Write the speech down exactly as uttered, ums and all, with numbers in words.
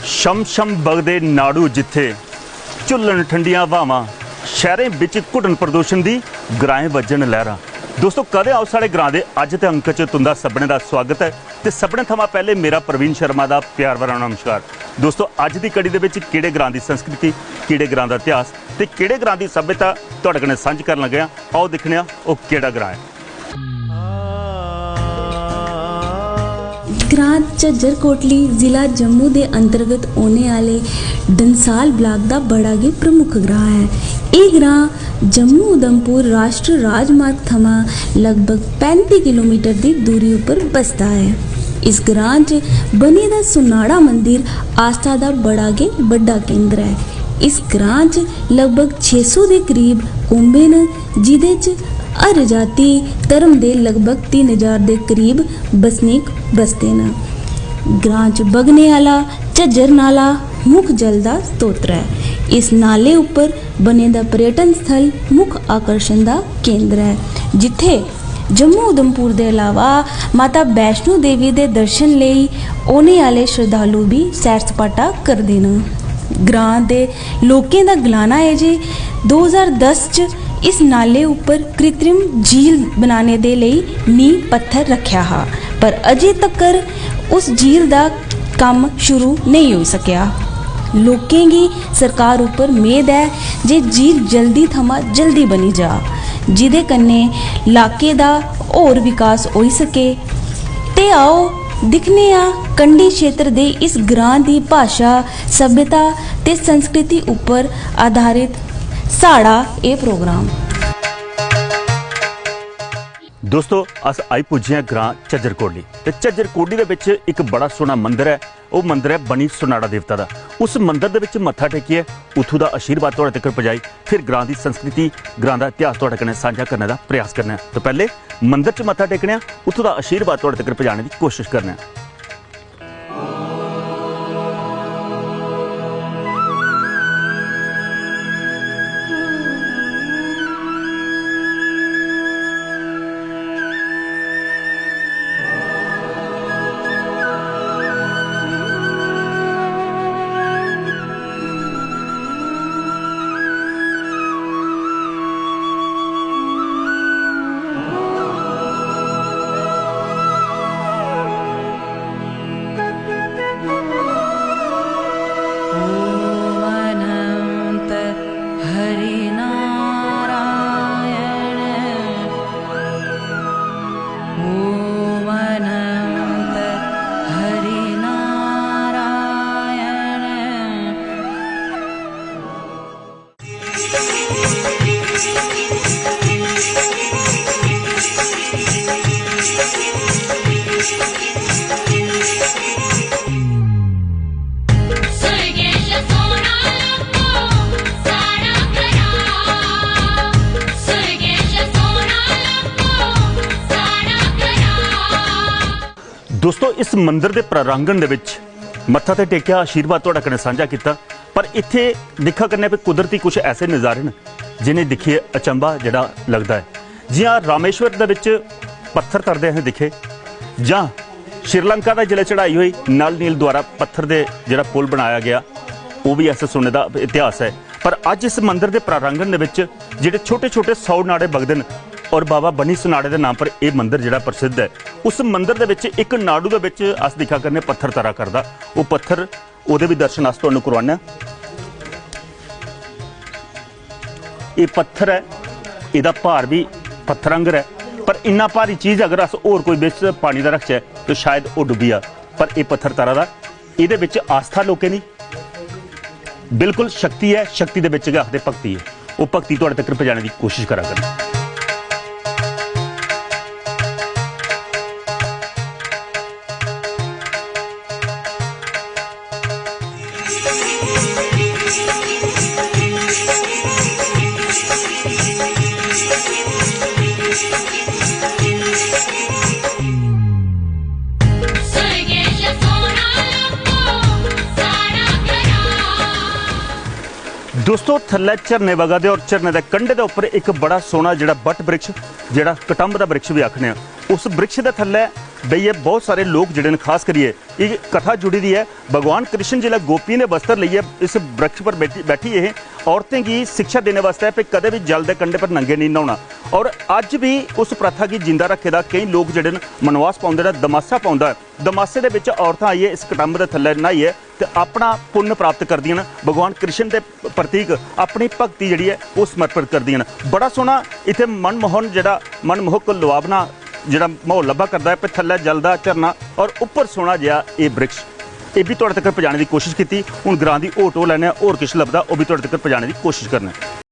छम छम बगदे नाड़ू जित्थे, झुल्लन ठंडियां ब्हावां, शैह्रें बिच घुटन प्रदूषण दी, ग्राएं बज्जन लैह्रां। दोस्तो, कदें आओ साढ़े ग्रां दे अज्ज दे अंक च तुं'दा सभनें दा सुआगत ऐ। ते सभनें थमां पैह्ले मेरा प्रवीण शर्मा दा प्यार भरा नमस्कार। दोस्तो, अज्ज दी कड़ी दे बिच केह्ड़े ग्रां दी संस्कृति, केह्ड़े ग्रां दा इतिहास ते केह्ड़े ग्रां दी सभ्यता थुआढ़े कन्नै सांझी करन लगे आं। आओ दिक्खने आं ओह् केह्ड़ा ग्रां ऐ। ग्रां झज्जर कोटली, जिला जम्मू दे अंतर्गत औने आह्ले डंसाल ब्लाक दा बड़ा गै प्रमुख ग्रां ऐ। एह् ग्रां जम्मू उधमपुर राश्ट्र राजमार्ग थमां लगभग पैंती किलोमीटर दी दूरी उप्पर बसदा ऐ। इस ग्रां च बने दा सुन्नाड़ा मंदिर आस्था दा बड़ा गै बड्डा केंद्र ऐ। इस ग्रां च लगभग छे सौ दे करीब कुंबे न, जिदे च हर जाति धर्म दे लगभग तिन्न ज्हार दे करीब बसनीक बसदे न। ग्रां च बगने आह्ला झज्जर नाला मुक्ख जल दा स्तोत्र ऐ। इस नाले उप्पर बने दा पर्यटन स्थल मुक्ख आकर्षण दा केंद्र ऐ, जित्थै जम्मू उधमपुर दे अलावा माता वैष्णो देवी दे दर्शन लेई औने आह्ले शरधालु बी सैर सपाटा करदे न। ग्रां दे लोकें दा गलाना ऐ जे दो ज्हार दस च इस नाले उप्पर कृत्रिम झील बनाने दे लेई नींह पत्थर रक्खेआ हा, पर अजें तक्कर उस झील दा कम्म शुरू नेईं होई सकेआ। लोकें गी सरकार उप्पर मेद ऐ जे झील जल्दी थमां जल्दी बनी जा, जिदे कन्नै लाके दा होर विकास होई सके। ते आओ दिक्खने आं कंढी क्षेत्र दे इस ग्रां दी भाशा, सभ्यता ते संस्कृति उप्पर आधारित साढ़ा एह् प्रोग्राम। दोस्तो, अस आई पुज्जे आं ग्रां झज्जर कोटली। ते झज्जर कोटली दे बिच इक बड़ा सोह्ना मंदर ऐ। ओह् मंदर ऐ बनी सुनाड़ा देवता दा। उस मंदर दे बिच मत्था टेकियै उत्थूं दा आशीर्वाद थुआढ़े तगर पजाई, फिर ग्रां दी संस्कृति, ग्रां दा इतिहास थुआढ़े कन्नै सांझा करने दा प्रयास करने आं। तो पैह्ले मंदर च मत्था टेकने आं, उत्थूं दा आशीर्वाद थुआढ़े तगर पजाने दी कोशश करने आं। दोस्तो, इस मंदर दे प्रांगण दे विच मत्था ते टेकेआ, आशीर्वाद तुहाड़े कन्नै सांझा कीता, पर इत्थै दिक्खा करने पे कुदरती कुछ ऐसे नजारे न जिनें दिक्खियै अचंभा जेह्ड़ा लगदा ऐ। जि'यां रामेश्वर दे विच पत्थर तरदे असें दिक्खे, जां श्रीलंका दा जिसलै चढ़ाई होई, नल नील द्वारा पत्थर दे जेह्ड़ा पुल बनाया गेआ, ओह् बी असें सुने दा इतिहास ऐ। पर अज्ज इस मंदर दे प्रांगण दे विच जेह्ड़े छोटे-छोटे सौ नाड़े बगदे न और बाबा बनी सनाड़े दे नाम पर एह् मंदर जेह्ड़ा प्रसिद्ध ऐ, उस मंदर दे विच इक नाड़ू दे विच अस दिक्खा करने पत्थर तरा करदा। ओह् पत्थर, ओह्दे बी दर्शन अस तुहानू करोआने आं। एह् पत्थर ऐ, एह्दा भार बी पत्थर आंगर ऐ, पर इन्ना भारी चीज अगर अस होर कोई बिच पानी दा रखचै ते शायद ओह् डुब्बी जा। पर एह् पत्थर तरा दा, एह्दे बिच आस्था लोकें दी बिल्कुल शक्ति ऐ, शक्ति दे बिच गै आखदे भक्ति ऐ। ओह् भक्ति तुआढ़े तक्कर पजाने दी कोशिश करा करन। दोस्तो, थल्लै झरने बगा दे और झरने दे कंढे दे उप्पर इक बड़ा सोह्ना जेह्ड़ा बट वृक्ष, जेह्ड़ा कटंब दा वृक्ष बी आखने आं, उस वृक्ष दे थल्लै बेहियै बहुत सारे लोक जेह्ड़े न, खास करियै एह् कथा जुड़ी दी ऐ। भगवान कृष्ण जिसलै गोपियें दे वस्त्र लेइयै इस वृक्ष पर बैठी बैठी गे हे, औरतें गी शिक्षा देने वास्तै, भई कदें बी जल दे कंढे पर नंगे नेईं न्हौना। और अज्ज बी उस प्रथा गी जिंदा रक्खे दा। केईं लोक जेह्ड़े न, मनवास पौंदे न, दमासा पौंदा ऐ, दमासे दे बिच औरतां आइयै इस कटम्ब दे थल्लै न्हाइयै ते अपना पुन्न प्राप्त करदियां न, भगवान कृष्ण दे प्रतीक अपनी भक्ति जेह्ड़ी ऐ, ओह् समर्पित करदियां न। बड़ा सोह्ना इत्थै मनमोहन जेह्ड़ा, मनमोहक, लुभावना जेह्ड़ा म्हौल लब्भा करदा ऐ। पे थल्लै जलदा झरना और उप्पर सोह्ना जेहा एह् वृक्ष, एह् बी थुआढ़े तगर पजाने दी कोशिश कीती। हून ग्रां दी होर टोह् लैने आं, होर किश लभदा, ओह् बी थुआढ़े तगर पजाने दी कोशिश करने आं।